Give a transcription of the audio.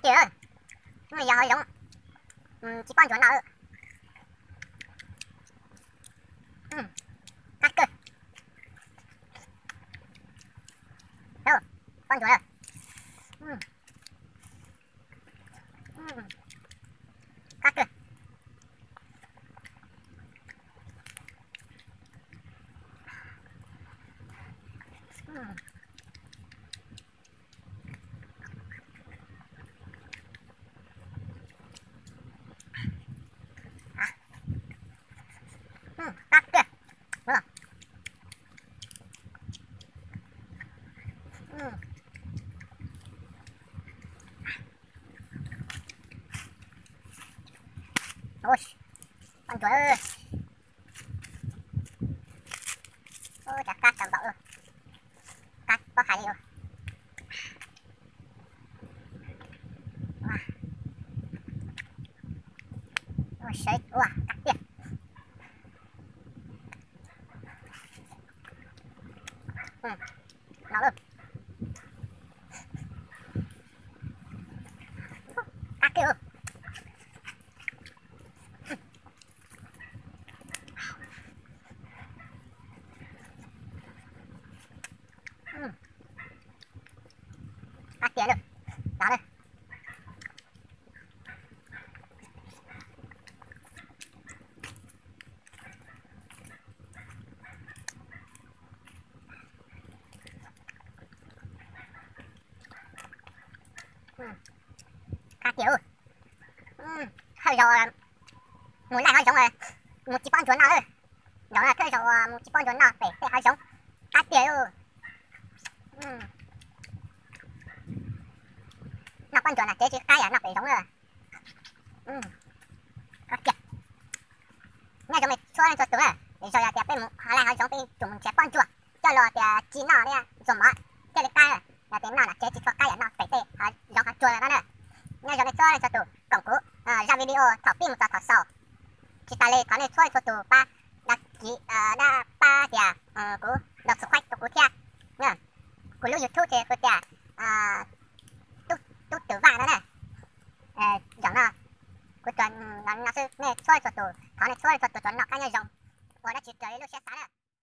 Tiag, yog hav zoov, tsis paub ntsuas noj. Qab kawg. Paub ntsuas. Qab kawg. Qab tiag. Ua ntsuas, cov qab tau npaum, qab pob hais li. Ua sawv ua qab tiag. No, qab tiag. Qab tiag lawm, los lawm. Qab tiag. Thawj zaug mus laij hav zoov, mus tsis paub ntsuas noj lawm. Zaum no thawj zaug mus tsis paub ntsuas noj pem tej hav zoov. Qab tiag. Noj pob ntsuas no ces tsis qab yam noj pem zoov lawm. Nyob zoo nej txhua leej txhua tus na, yog tias peb mus laij hav zoov peb tsum mus nrhiav pob ntsuas coj los tias ci noj thiab ntxuag mov thiaj li qab. Yog tias noj no ces tsis tshua qab yam noj pem tej hav zoov hav tsuag no na. Nyob zoo nej txhua leej txhua tus koom kuv zaj video thaum pib mus txog thaum xaus. Tsis tas li thov nej txhua leej txhua tus pab đăng ký, pab tias kuv subscribe rau kuv thiab. Kuv lub YouTube ces hu tias Tub Twm Vaj no na. Zaum no kuv tsuas no xwb, nej txhua leej txhua tus, thov nej txhua leej txhua tus tsuas noj qab nyob zoo, ua dab tsi raws li lub siab xav na.